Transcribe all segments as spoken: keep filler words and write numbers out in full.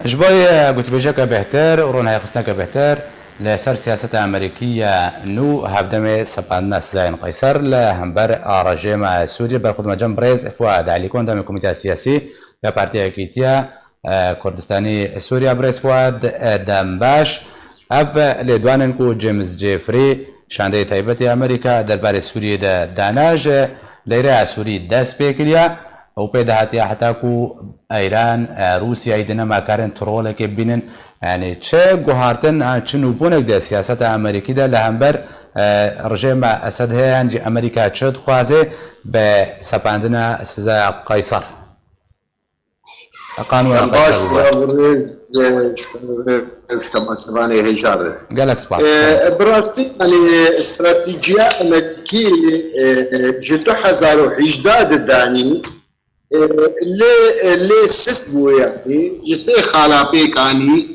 Ji bo gotûbêjeke bêhtir û ronahîxistineke bêhtir li ser siyaseta Amerîkî ya nû, hevdemê sepandina sizayên Qeyser li hember a rejîma Sûriyê, berxwe dime cem birêz Fuad Elîko, endamê Komîteya Siyasî ya Partiya Yekîtiya e, Kurdistanî Sûriya, birêz Fuad, e, dem baş. Ev lêdwanên ku James Jeffrey, şandeyê taybet ê Amerîka derbarê Sûriyê de dana, ji Leyreya Sûrî dest pê kiriye û pê de hatiye heta ku Îran, e, Rûsyayê di nema karin tu rolekê bibînin. Yanî çi guhartin an çi nûbûnek di siyaseta Amerîkî de li hember, e, rejêma Esed heye, yan jî Amerîka çi dixwaze bi sepandina sizaya Qeyser? Qanûna Em baş Qeyser bû. Silav û rêz, e, ji temaşevanê hêja re. Gelek spas. E, bi rastî, yanî, stratejiya Amerîkî, e, ji du hezar û hejdeh de danî, e, lê, e, lê sist bû, yanî, ji sê xala pêk anî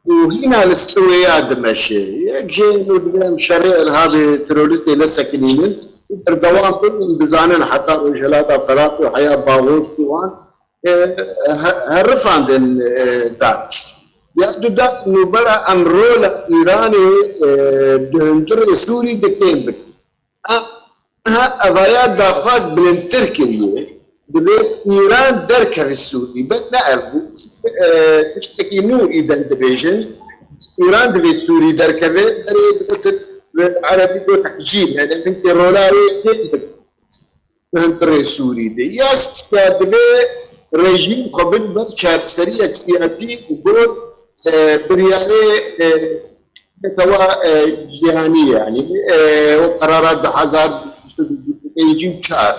û hîna li ser wê ya dimeşe. Yek jê, û divê em şerê irhabê terorîstê nesekinînin û berdewam bin, bizanin heta Rojhelata Ferat û heya Bagost û wan, e, he-, herifandin, e, DAIŞ. Ya duda nûbera em rola Îranê, e, di hundirê Sûrî di kêm bikin. Niha evaya daxwaz bilindtir kiriye, divê Îran derkeve Sûrî. Bes ne ev bû. E, tiştekî nû îden dibêjin. Îran divê Sûrî derkeve, berê digotin, bi erebî got tehcîr. Yani hinkê rola wê tê hundirê Sûrî de. Ya sista divê rejîm xwe bide ber çareseriyek siyasî û got, e, biryarê, e, netewa, e, cîhanî, yanî, e, o qerara du hezar û çar.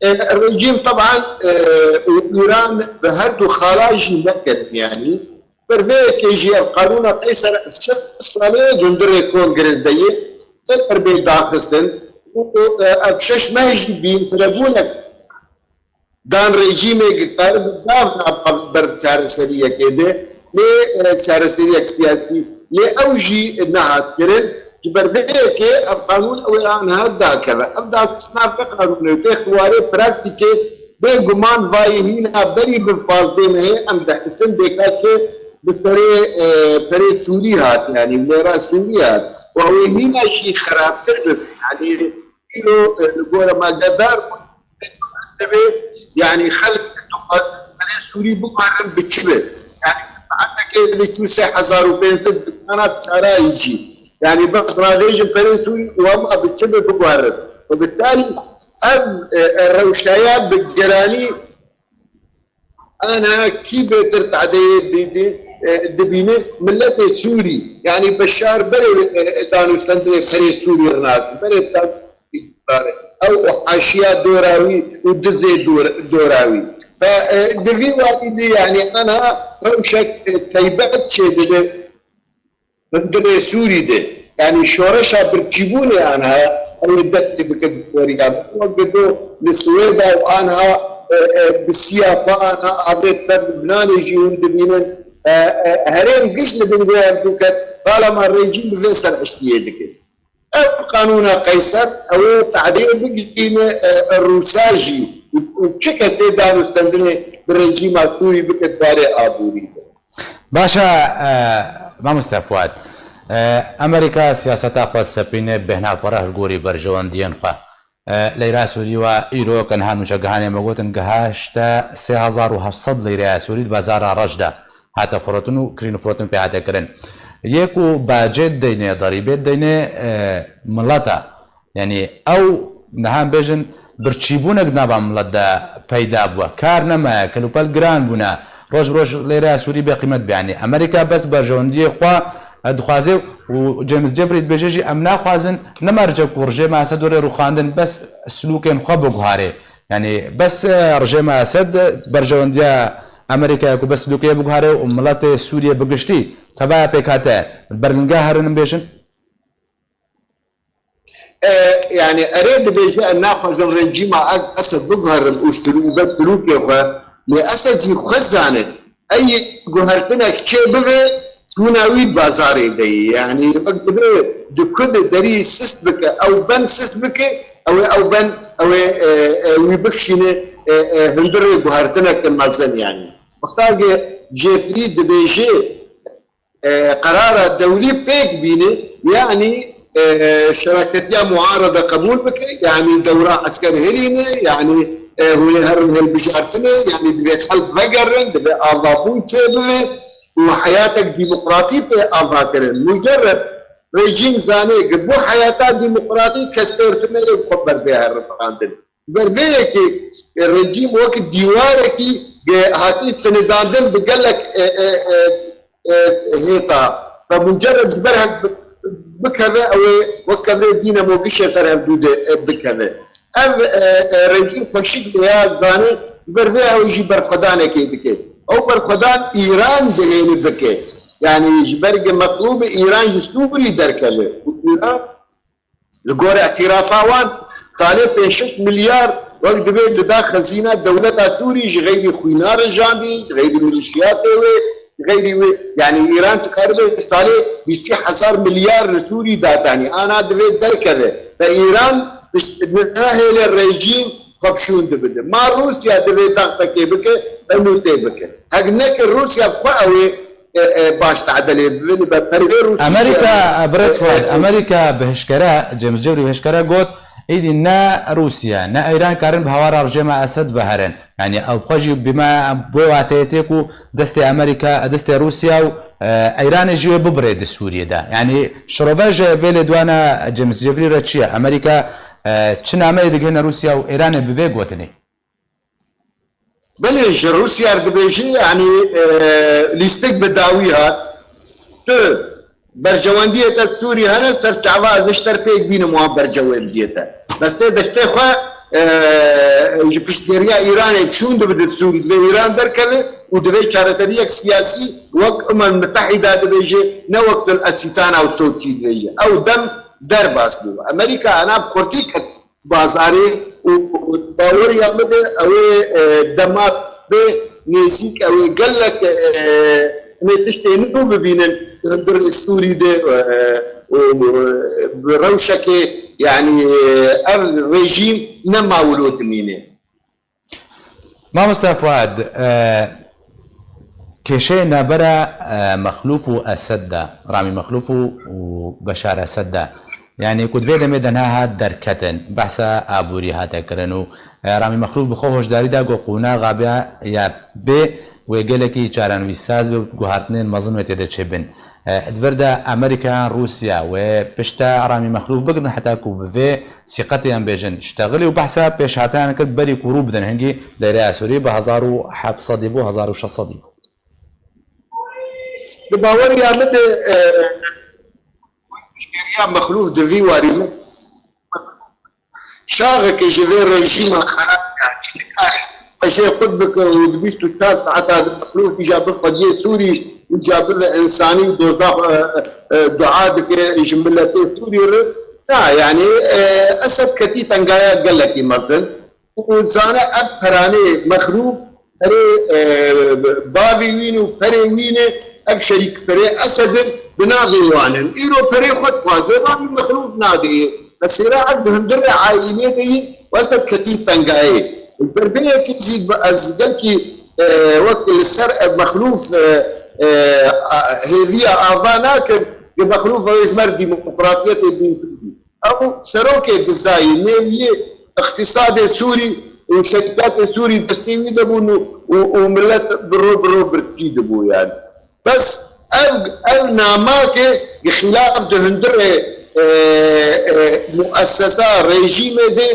E, rejîm teban, e, û Îran bi her du xala jî neketin, yanî. Ber vê yekê jî ev qanûna Qeyser ev çend salê di hundirê Kongre de ye, tê erbê daxistin û, û, e, ev şeş meh jî bîn firebûnek dan rejîmê, ki karibe dav nava ber çareseriyekê de, lê, e, çareseriyek siyasî, lê ew jî nehat kirin. Ji ber vê yekê ev qanûn ew ê aniha dakeve. Ev dakistina vê qanûnê û tê xiwarê praktîkê, bêguman vayê hîna berî bi pazdeh mehê em dihisin bêka ki bi serê, e, perê Sûrî hat, yanî lêra Sûrî hat. Û ew ê hîna jî xerabtir bibe. Yanî îro, e, li gora me gedar bûn. Divê, yanî xelk perê Sûrî biguherin bi çi be? Yanî saetekê li çû sê hezar û pênc sed dikana çarayî jî. Yanî bes ravêjin perê Sûrî û hema bi çi be biguherin. Û bitalî ev, e, e, rewşaya bi giranî ana kî bêtir tadeyê dî-, dî-, e, dibîne? Miletê Sûrî, yanî Beşar berê, e, danûstendinê perê Sûrî rinasî, berê danûstendinê îktidar e. Ew û haşiya dora wî û dizê dor-, dora wî. Ve, e, di vî warî de, yanî, aniha rewşek, e, taybet çêdibe hundirê Sûrî de. Yanî şoreşa birçîbûnê aniha ew ê dest pê bike di Sûriya de. Wek dido li Swêda û aniha, e, e, bi siya xwe aniha avêt ser Lubnanê jî hûn dibînin. E, e, herêm giş li bin vê hevdû ket, balama rejîm bi vê serhiştiyê dike. Ev qanûna Qeyser, ew ê tadê bigihîne, e, Rûsa jî û, û çi kesê danûstendinê bi rejîma Sûrî bike di warê aborî de. Baş e, e, mamoste Fuad. E, Amerîka siyaseta xwe disepîne bêhna xwe re li gorî berjewendiyên xwe. E, leyra Sûrî wa îro ke niha nûçegihanê me gotin, gihişte sê hezar û heft sed leyreya Sûrî di bazara reş de hate firotin û kirîn û firotin pê hate kirin. Yê ku bacê dideyne, derîbê dideyne, e, mileta. Yanî ew niha em bêjin birçîbûnek di nava milet de peyda bûye. Kar nemaye, kelûpel giran bûne. Roj bi roj leyreya Sûrî bê qîmet be. Yanî Amerîka bes berjewendiyê xwe, e, dixwaze û James Jeffrey dibêje jî, em naxwazin ne mercek ku rejêma Esed were rûxandin, bes silûkên xwe biguhare. Yanî bes, e, rejêma Esed berjewendiya Amerîkaya ku bes silûkê biguhare û miletê Sûriyê bi giştî tevaya pêk hate, li ber min ge herin em bêjin. E, yanî erê dibêje, em naxwazin rejîma Ez-, Esed biguherin û sirû-, û be sirûkê xwe. Lê Esed jî xwe zane, ey guhertinek çê bibe, çûna wî bazarê de ye. Yanî wek dibe di ku de derî sist bike, ew ben sist bike, ew ê, ew ben, ew ê, e, e, wî bikişîne, e, e, hundirê guhertineke mezin yanî. Wexta ge Jeffrey dibêje, e, qerara dewlî pêk bîne, yanî, e, şeraketiya muarada qebûl bike, yanî dewra esker herîne, yanî, e, hûn ê herin hilbijartinê, yanî divê xelk vegerin, divê avabûn çêbibe û heyatek demokratî pê avakirin. Mucerred rejîm zanê ki bo heyata demokratî kes pêr tune yê xwe ber vê herin randin. Ber vê yekê, e, rejîm wek dîwarekî, e, hatî sinidandin bi gelek, e, e, e, e, hêta. Ve mucerred ji ber hev bi-, bikeve, ew ê wek kevirê dînemo gişê ser hevdû de, e, bikeve. Ev, e, e, rejîm xweşik vêya zanê, ji ber vê ew jî berxwedanekê dike. Ew berxwedan Îran dihêle bike. Yanî ji ber ge metlûb e Îran ji Sûrî derkeve. Û Îran Li gor îtîrafa wan, salê pênc şeş milyar wek divê dida xezîna dewleta Sûrî ji xeyrî xwîna rijandî, ji xeyrî milîşiyatê wê, ji xeyrî wê, yanî Îran dikaribe salê bîst hezar milyar li Sûrî datanî. Ana divê derkeve. Ve Îran nahêle rejîm xwe bi şûn dibide. Ma Rûsya divê taxtekê bike, enû tê bike. Hek neke Rûsya bi xwe ew ê e, e, baş tedelê bibin, be perê Rûsî Amerîka, jî, e, Birêz Fuad, e, Amerîka bi hişkere, James Jeffrey bi hişkere got, îdî ne Rûsya, ne Îran karin bi hawara rejêma Esed ve herin. Yanî ew xwe jî bîme bo wateyê tê ku destê Amerîka, destê Rûsya û, e, Îranê jî wê bibirê di Sûriyê de. Yanî şirove ji vê lêdwana James Jeffrey re çi ye? Amerîka, e, çi nameyê digihîne Rûsya û Îranê bi vê gotinê? Belê, ji Rûsya re dibêjî, yanî, e, lîstik bi dawî hat. Tu berjewendiyê te Sûrî hene, ser çava ez ji te re pêk bînim wan berjewendiyê te. Bes tê destê xwe, e, ji piştgiriya Îranê çûn dibide Sûrî, divê Îran derkeve û divê çareseriyek siyasî wek Umem Mitehîda dibêje, ne wek tu li Esîtana û Soçî dibêje. Ew dem derbas bû. Amerîka hena bi xurtî ket bazarê û, û baweriya min de ew ê, e, dema bê nêzîk ew ê gelek, e, em ê tiştê nû bibînin hundirê Sûrî de, e, û, e, bi rewşekê, yanî, e, ev rejîm nema wilo dimîne. Mamosta Fuad, e, kêşeyê navbera, e, Mexlûf û Esed de, Ramî Mexlûf û, û Beşar Esed de, yanî ku di vê demê de niha hat derketin, behsa aborî hate kirin û, e, Ramî Mexlûf bi xwe hoşdarî da ku qûnaxa bê ya bê wê gelekî çarenivîssaz be û guhartinên mezin wê tê de çêbin. E, di vir de Amerîka yan Rûsya wê pişta Ramî Mexlûf bigirin heta ku bi vê sîqetê em bêjin ştexilî û behsa pêşhatiyan kir berî ku rû bidin hingî dayreya Sûrî bi hezar û heft sedî bû, hezar û şeş sedî bû. Di baweriya min de, e, piştgiriya Mexlûf di vî warî min Çaxekê ji vê rejîma xerab, yanî nikare xwe jê qut bike û di bîst û çar saeta de Mexlûf îja bibe xwediyê Sûrî, îja bibe însanî û dozax, e, e, dua dike ji miletê Sûrî re. Na, yanî, e, Esed ketî tengaya gelekî mezin û zane ev peranê Mexlûf perê, e, bavê wî ne û perê wî ne, ev şerîk perê Esed in, bi navê wan in. Îro perê xwe dixwaze, van Mexlûf nadê. Mesela ev di hundirê aîlê de yî, Esed ketî tengayê. Li ber vê yekê jî ez gelkî, e, wek li ser ev Mexlûf, e, e, a, hêviya ava nakim, ki Mexlûf ew ji mer demokratiyetê bîn kurdî. Ew serokê dizayî, nêviyê îqtîsadê Sûrî û şerîkatê Sûrî destê wî de bûn û, û, û milet bi ro bi ro birçî dibû yani. Bes ev, ev namake xîlaf di hundirê, e, e, muessesa rejîmê de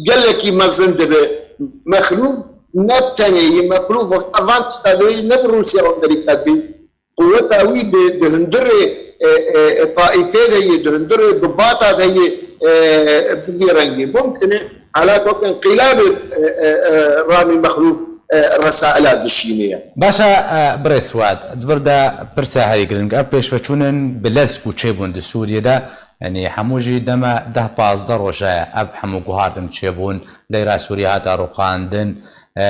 gelekî mezin dibe. Mexlûf ne bi tenê yî, Mexlûf wexta van tişta de yî ne bi Rûsya û Amerîka de yî. Quweta wî di, di hundirê, e, e, e, taîfê de yê, di hundirê dibata de yê, e, bi vî rengî. Mumkin e, halat wek înqîlabê, e, e, e, Ramî Mexlûf, e, resaila dişîne ye. Baş e, e, birêz Fuad, di vir de pirsa herî giring, ev pêşveçûnin bi lez ku çêbûn di Sûriyê de, yanî hemû jî dema deh pazdeh roja ye, ev hemû guhartin çêbûn, dayra Sûriyê hate rûxandin, e,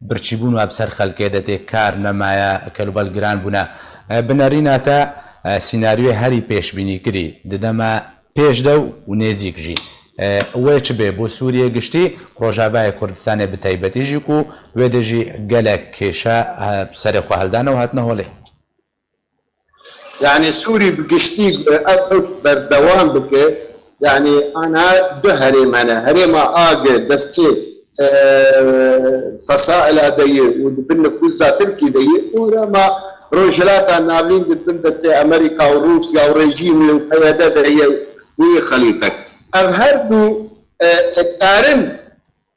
birçîbûn û ev ser xelkê de tê kar nemaye, kelûbel giran bûne. E, bi nerîna te, e, sînaryoyê herî pêşbînîkirî di dema pêş de û nêzîk jî E, wê çi bê bo Sûriyê giştî, Rojavayê Kurdistanê bi taybetî jî ku wê de jî gelek kêşe, e, serê xwe heldane û hatine holê. Yani Sûrî bi giştî, e, ev berdewam bike. Yani ana du herêm hene. Herêma Agir destê, e, Fesaila de ye û di bin nifûsa Tirkî de ye. Û herêma Rojhilata Navîn di bin destê Amerîka û Rûsya û rejîmê û P Y D de ye û yê xelîtek. Ev her du, e, e, karin,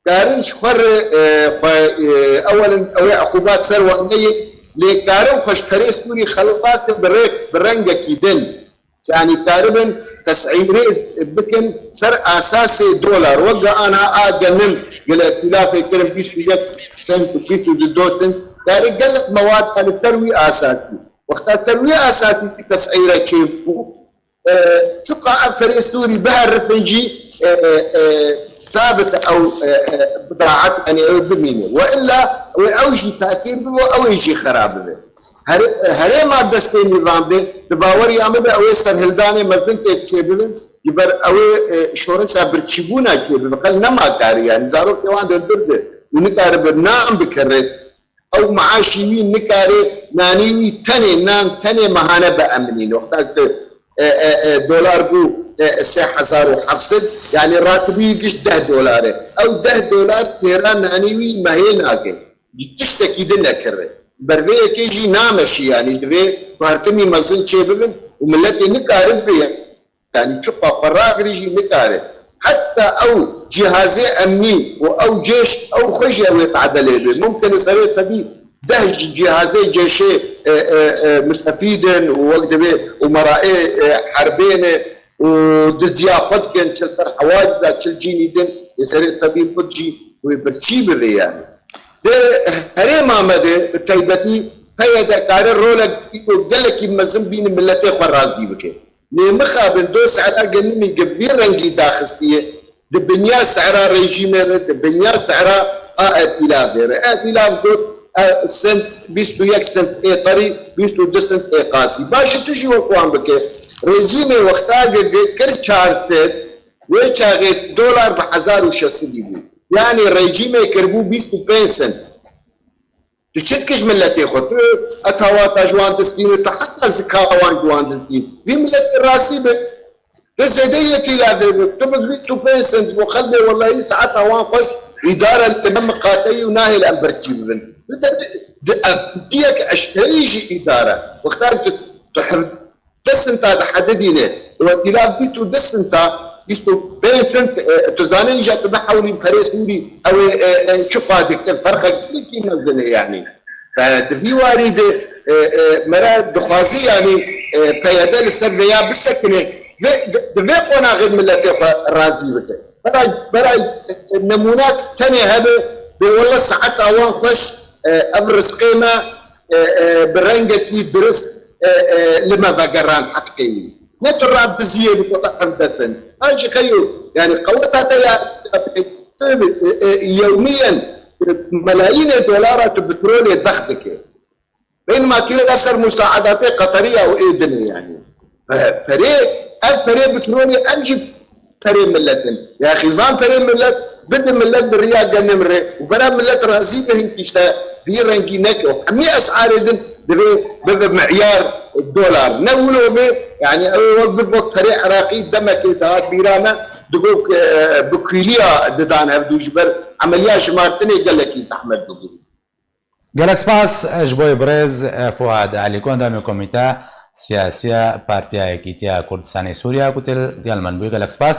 karin ji xwe re, e, xwe, e, ewelin ew ê eqûbat ser wan neyê, lê karin xwe ji perê Sûrî xelas bikin bi rêk, bi rengekî din. Yani karibin tesîrê bikin ser asasê dolar. Wek ana a genim gele îtîlafê kirin bîst û yek sent, bîst û du sent. Yani gelek mewad li ser wî asasî. Wexta ser wî asasî tesîre çêbû, e, çiqa ev perê Sûrî biherifin jî, e, e, e, sabit ew, e, e, bidaet, yani ew bimîne. Ve illa wê ew jî tesîr bibe, ew ê jî xera bibe. Her-, herêma destê nîvan be, di baweriya min de ew ê serhildanê mezin têk çêbibin, ji ber ew ê, e, şoreşa birçîbûna çêbibe. Qel nema karî, yani zarokê wan dê bir be û nikaribe nan bikire. Ew maaşî wî nikare nanî wî tenê nan, tenê mehane biemînîne. Wexta ku, e, e, e, dolar bû, e, sê hezar û heft sed, yani ratibî wî giş deh dolar e. Ew deh dolar têra nanî wî mehê nake. Tiştekî din nekirre. Ber vê yekê jî nameşî, yanî divê guhertinî mezin çêbibin û miletê nikarin bê, yanî çiqa xwe ragirî jî nikare. Heta ew cîhazê emnî û ew cêş, ew xwe jî ew ê tedelê bê. Mumkin e serê tevî deh jî cîhazê cêşê, e, e, e, misefîd in û wek divê umeraê, e, herbê ne û duziya xwe dikin, çil ser hewacî de, çil cînî din, ê serê tevî xwe jî wê birçî bibe yani. Di herêma me de bi taybetî P Y D kare rolek gelekî mezin bîne miletê xwe razî bike. Lê mixabin do sehra genimî gi vî rengî daxistiye, di binya sehra rejîmê re, di binya sehra a etilafê re. Etilaf got, e, sent, bîst û yek sent ê qerî, bîst û du sent ê qasî. Baş e, tu jî wek wan bike. Rejîmê wexta gi, gi kir çar sed, wê çaxê dolar bi hezar û şeş sedî bû. Yani rejîmê kirbû bîst û pênc sent. Tu çi dikî ji miletê xwe? Tu etawata ji wan distîne, tu heta zika wan ji wan distîne. Vî miletê razî be. Tu zêde yê tîlavê be. Tu bi bîst û pênc sent bo xelbê, wellahî saeta wan xweş, îdare li me miqateyî û nahêle em birçî bibin. Tu de, di, ev, tiyek eşkerî jî îdare. Wexta tu, tu hev-, Deh sinta dihedidîne, wekîla bîst û du sinta, bîst û pênc sint, e, tu zanî îja tu bihewlî perê Sûrî, ew ê, e, e, çi qadiktir, ferqek gelekî mezin e yanî. Fe di vî warî de, e, e, me re dixwazî yanî, e, P Y D li ser vêya bisekine, vê, di, di vê qonaxê miletê xwe razî bike. Berayê, berayê, e, nemûna tenê hebe, bê wele saeta wan xweş, e, ev rizqê me, e, e, bi rengekî dirist, e, e, li me vegerand heqê wî. Ne tu rab diziyê bi kota ev desin. Ha jî xeyo, yani qeweta te ya, e, e, yewmiyen, e, melayînê dolara tu petrolê dex dike. Beynima tîre ser musaedatê Qeterî ya û ê din e yani. Pe-, perê, ev perê petrolê em jî perê millet in. Yaxî van perê millet, bidin millet bi riya genim re û bera millet razî be hin tişte vî rengî neke. Hemî esarê din divê bibe mi'yar dolar. Ne wilo be, yani ew wek bi wek perê Iraqî demekê dihat bîra me, digot, e, bi kûliya didan hevdû ji ber emeliya jimartinê gelekî zehmet bibû. Gelek spas ji bo birêz Fuad Alî ku endamê Komîte Siyasiya Partiya Yekîtiya Kurdistanê Sûriya ku tê li gel min bû. Gelek spas.